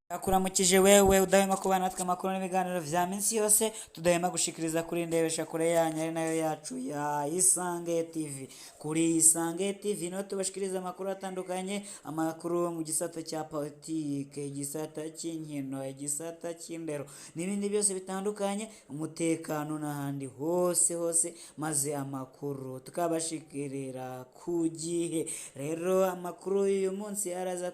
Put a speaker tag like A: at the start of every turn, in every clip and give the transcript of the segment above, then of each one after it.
A: Akuramukije wewe udahwema kuba natwe amakuru n'ibiganiro vya minsi yose tudahwema gushikiriza kuri ndebesha kure yanyu ari nayo yacu ya Isange TV. Kuri Isange TV niho tubashikiriza amakuru atandukanye, amakuru mu gisata cya politike, igisata cy'inkino, igisata cy'indero n'ibindi byose bitandukanye, umutekano n'ahandi hose hose, maze amakuru tukabashikirira ku gihe. Rero amakuru y'uyu munsi araza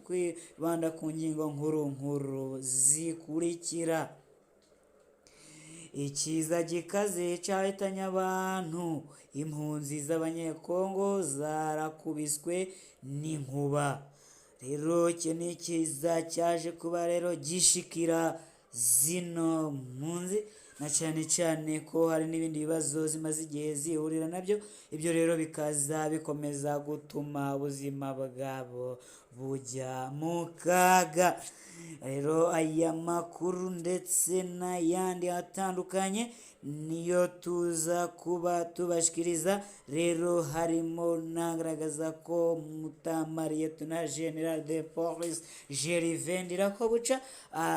A: kwibanda ku ngingo nkuru nkuru zikurikira: Ikiza gikaze cyahitanye abantu, impunzi z'Abanyekongo zarakubiswe n'inkuba. Rero iki ni ikiza cyaje kuba rero gishikira zino mpunzi, na cyane cyane ko hari n'ibindi bibazo zimaze igihe zihurira nabyo. Ibyo rero bikaza bikomeza gutuma ubuzima bwabo bujya mu kaga. Rero aya makuru ndetse n'ayandi atandukanye niyo tuza kuba tubashikiriza. Rero harimo n'agaragaza ko Mutamariye tuna General de Police Gervais Ndirakobuca,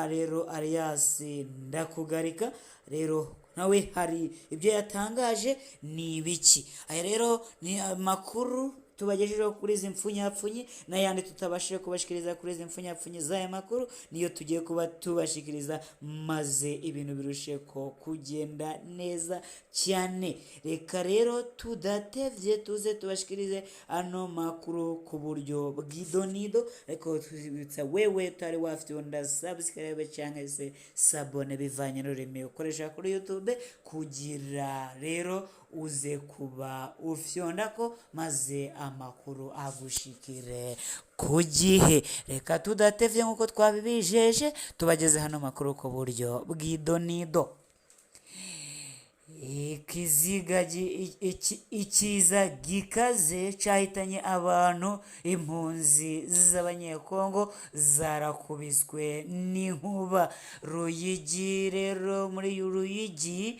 A: rero alias Ndakugarika, rero nawe hari ibyo yatangaje ni ibiki? Aya rero ni amakuru tubagejejeho kuri izi mpfunyapfunyi n'ayandi tutabashije kubashikiriza kuri izi mpfunyapfunyi z'aya makuru niyo tugiye kuba tubashikiriza, maze ibintu birushe ko kugenda neza cyane. Reka rero tudatevye tuze tubashikirize ano makuru ku buryo bw'idonido, ariko tubibutsa wewe utari wafyonda subscribe cyangwa se sabone bivanye n'ururimi ukoresha kuri YouTube, kugira rero uze kuba ufyonda ko maze amakuru agushikire ku gihe. Reka tudatevye nk'uko twabibijeje tubageze hano makuru ku buryo bw'idonido. Ikiziga ikiza gikaze cyahitanye abantu, impunzi z'Abanyekongo zarakubiswe n'inkuba. Ruyigi rero muri Ruyigi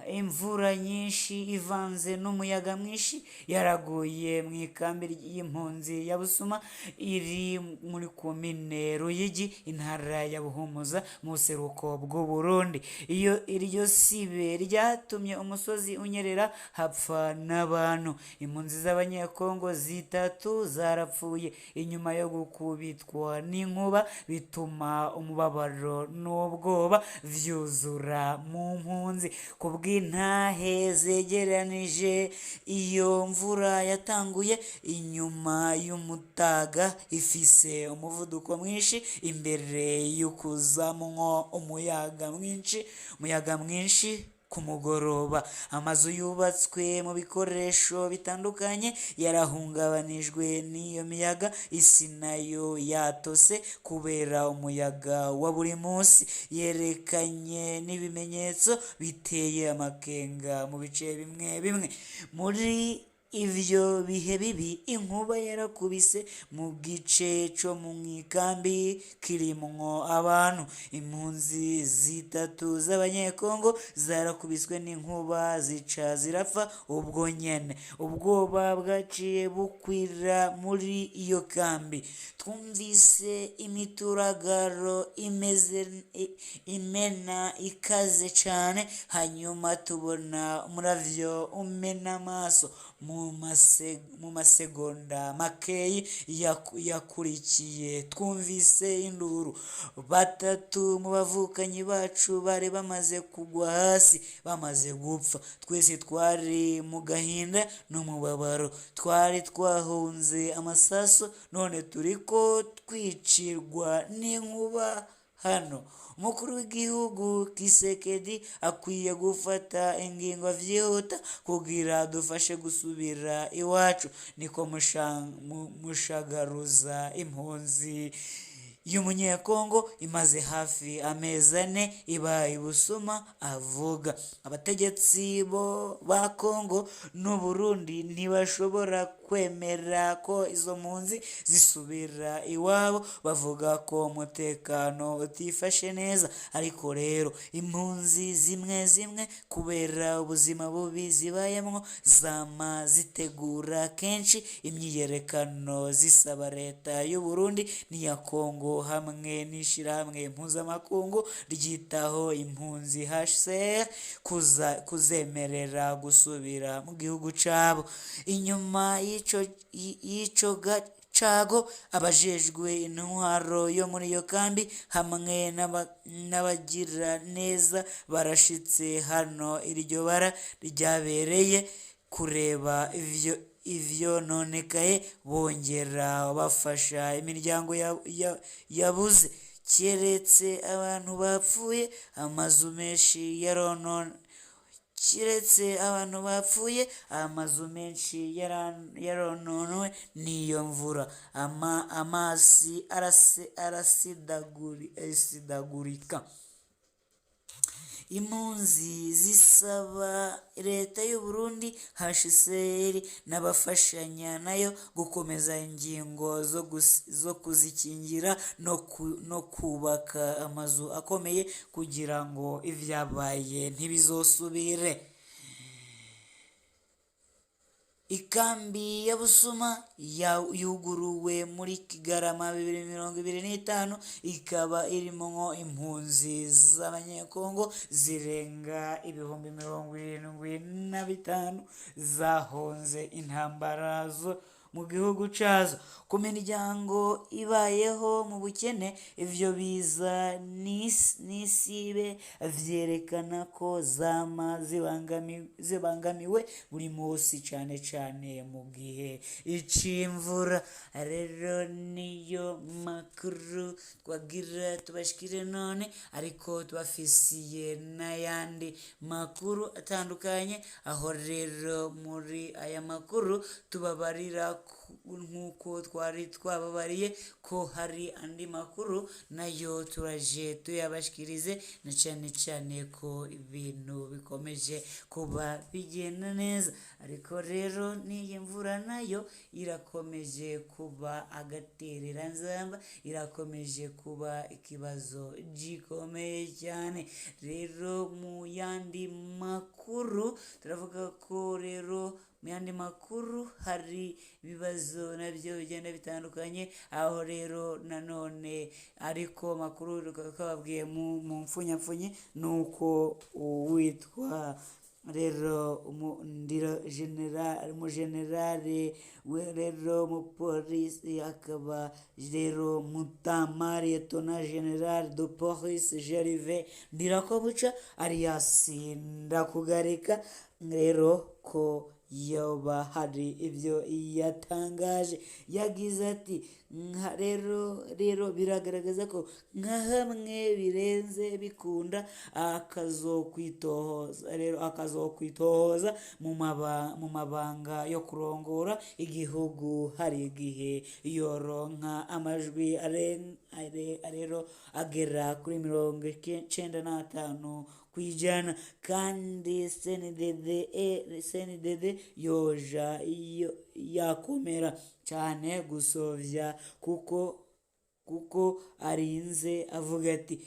A: imvura nyinshi ivanze n'umuyaga mwinshi yaraguye mu ikambi y'impunzi ya Busuma iri muri komine Ruyigi, intara ya Buhumuza, mu buseruko bw'u Burundi. Iyo iryo sibe ryatumye umusozi unyerera hapfa n'abantu. Impunzi z'Abanyekongo zitatu zarapfuye inyuma yo gukubitwa n'inkuba, bituma umubabaro n'ubwoba vyuzura mu mpunzi. Kubw'intahe zegeranije, iyo mvura yatanguye inyuma y'umutaga ifise umuvuduko mwinshi imbere y'ukuzamwo umuyaga mwinshi ku mugoroba. Amazu yubatswe mu bikoresho bitandukanye yarahungabanijwe n'iyo miyaga, isi nayo yatose kubera umuyaga wa buri munsi, yerekanye n'ibimenyetso biteye amakenga mu bice bimwe bimwe. Muri ivyo bihe bibi, inkuba yarakubise mu gice co mu ikambi kirimwo abantu. Impunzi zitatu z'Abanyekongo zarakubiswe n'inkuba zica zirapfa ubwo nyene. Ubwoba bwaciye bukwira muri iyo kambi. Twumvise imituragaro imeze imena ikaze cane, hanyuma tubona umuravyo umena amaso. Mu masegonda makeyi yakurikiye twumvise induru. Batatu mu bavukanyi bacu bari bamaze kugwa hasi, bamaze gupfa. Twese twari mu gahinda n'umubabaro. Twari twahunze amasasu, none turiko twicirwa n'inkuba hano. Umukuru w'igihugu Kisekedi akwiye gufata ingingo vyihuta kugira dufashe gusubira iwacu, niko Mushagaruza impunzi y'umunyekongo imaze hafi amezi 4 iba ibusuma avuga. Abategetsi bo ba Kongo n'u Burundi ntibashobora kwemera ko izo mpunzi zisubira iwabo, bavuga ko umutekano utifashe neza. Ariko rero impunzi zimwe zimwe kubera ubuzima bubi zibayemwo zama zitegura kenshi imyiyerekano zisaba leta y'u Burundi n'iya Kongo hamwe n'ishirahamwe mpuzamakungu ryitaho impunzi HCR kuzemerera gusubira mu gihugu cabo. Inyuma y'ico cago, abajejwe intwaro yo muri iyo kambi hamwe n'abagira neza barashitse hano iryo bara ryabereye kureba ivyononekaye, bongera bafasha imiryango yabuze. Kiretse abantu bapfuye, amazu menshi kiretse abantu bapfuye, amazu menshi yarononwe n'iyo mvura. Amazi arasidagurika. Impunzi zisaba leta y'u Burundi, HCR n'abafashanya nayo gukomeza ingingo zo kuzikingira no kubaka amazu akomeye kugira ngo ivyabaye ntibizosubire. Ikambi ya Busuma yuguruwe muri Kigarama 2025, ikaba irimwo impunzi z'abanyekongo zirenga 75,000 zahunze intambara zo mu gihugu cazo. Ku miryango ibayeho mu bukene, ivyo biza n'isibe vyerekana ko zama zibangamiwe buri munsi, cane cane mu gihe c'imvura. Rero niyo makuru twagira tubashikire none, ariko tubafisiye n'ayandi makuru atandukanye, aho rero muri aya makuru tubabarira nk'uko twari twababariye ko hari andi makuru nayo turaje tuyabashikirize, na cane cane ko ibintu bikomeje kuba bigenda neza. Ariko rero n'iyi mvura nayo irakomeje kuba agatereranzamba, irakomeje kuba ikibazo gikomeye cyane. Rero mu yandi makuru turavuga ko rero mu yandi makuru hari ibibazo nabyo bigenda bitandukanye, aho rero nanone ariko makuru twababwiye mu mfunyapfunyi nuko uwitwa rero umujenerali we rero umupolisi akaba rero Mutama Liyetona General de Police Gervais Ndirakobuca alias Ndakugarika, rero ko yoba hari ibyo yatangaje. Yagize ati rero biragaragaza ko nka hamwe birenze bikunda akazokwitohoza, rero akazokwitohoza mu mabanga yo kurongora igihugu. Hari igihe yoronka amajwi rero agera kuri 95%, kandi CNDD yoja yakomera cyane gusovya, kuko arinze avuga ati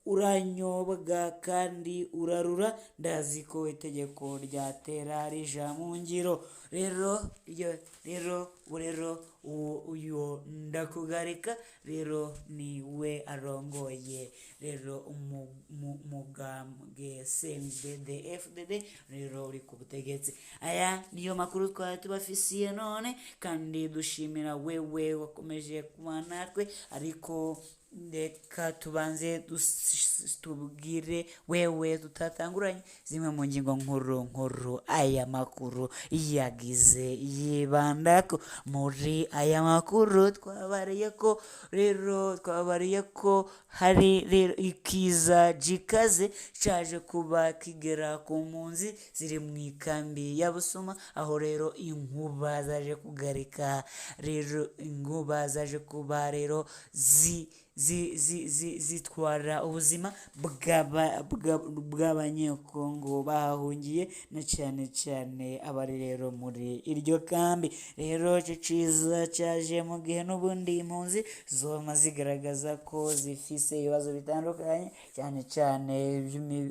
A: uranyobwa kandi urarura, ndazi ko itegeko ryatera rija mu ngiro. Rero rero uyu Ndakugarika rero ni we arongoye rero umugambwe CNDD FDD rero uri ku butegetsi. Aya niyo makuru twari tubafisiye none, kandi dushimira wewe wakomeje kuba natwe, ariko Reka tubanze tubwire wewe tutatanguranye zimwe mu ngingo nkuru nkuru aya makuru yagize yibandako. Muri aya makuru twabariye ko rero twabariye ko hari rero ikiza gikaze caje kuba kigera ku mpunzi ziri mu ikambi ya Busuma, aho rero inkuba zaje kugarika, rero inkuba zaje kuba rero zitwara ubuzima bw'Abanyekongo bahahungiye, na cyane cyane abari rero muri iryo kambi. Rero ico ciza caje mu gihe n'ubundi impunzi zoma zigaragaza ko zifise ibibazo bitandukanye, cyane cyane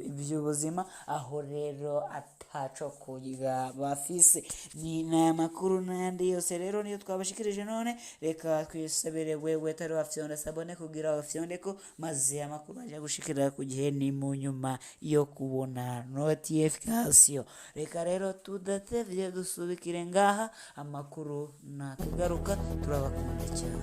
A: ivy'ubuzima, aho rero ataco kurya bafise. Ni n'aya makuru n'ayandi yose rero niyo twabashikirije none. Reka twisabire wewe tari wafyonda sabone kugira wafyondeko, maze amakuru aja gushikira ku gihe ni mu nyuma yo kubona notification. Reka rero tudatevye dusubikire ngaha amakuru, natugaruka. Turabakunda cyane.